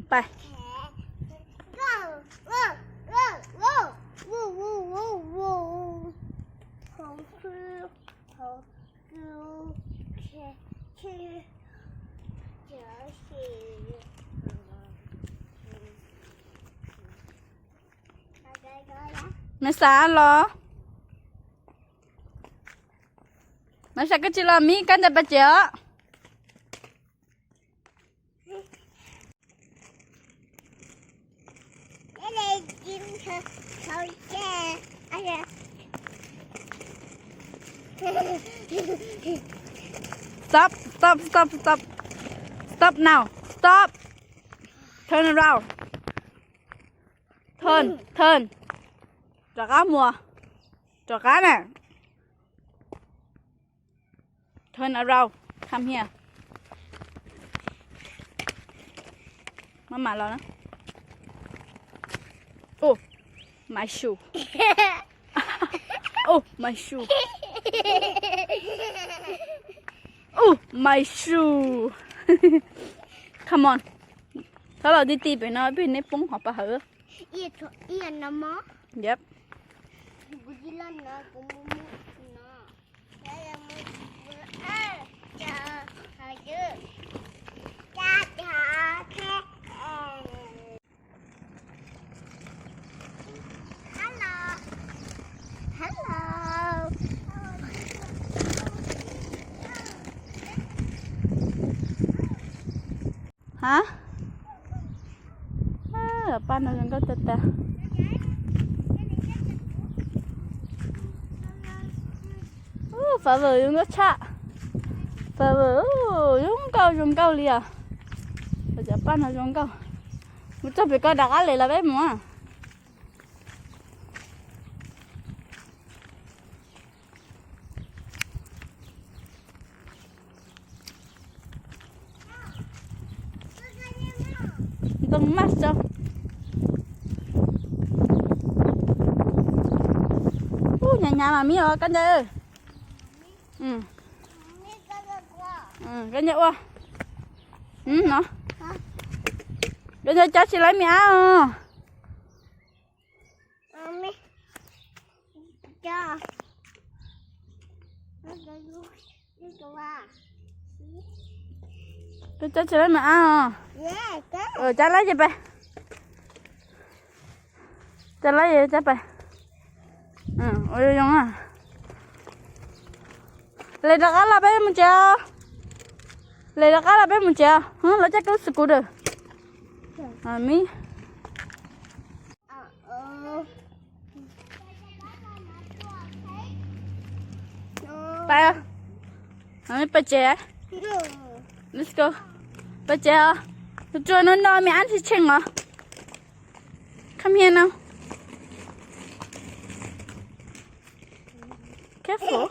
Pais. Mas xav los? Mas xav koj tsis los mib kab ntawd pais tsev os. Stop, stop, stop, stop. Stop now. Stop. Turn around. Turn, turn. Rov qab mus. Rov qab na. Turn around. Come here. Mama los na. Oh, my shoe. Oh, my shoe. Oh, my shoe. Come on. Txhob los ti ti pem no, pem neb poob hauv pas hawv. Yep. Ha, paj no zoo nkauj tag tag. Ub, fawv vwm zoo nkauj tshaj. Fawv vwm zoo nkauj zoo nkauj li os. Cov paj no zoo nkauj. Mus txog pem ko rov qab lem los peb mus. Ntoo maj so. Ub, hnyav hnyav mas mib os koj ntawd. Koj ntawd ua no. Koj ntawd cov tsis laib me ab os. Koj cab tsis laib mas ab os. Cab laib ces pais. Cab laib ces cab pais. Ua zoo zoo. Lem rov qab los peb mus tsev os. Lem rov qab los peb mus tsev os. Lawv cab kub scooter. Mib. Pais, pais tsev. Let's go. Pais tsev os. Tus tsua no no me ab tsis tsheej os. Come here now. Careful.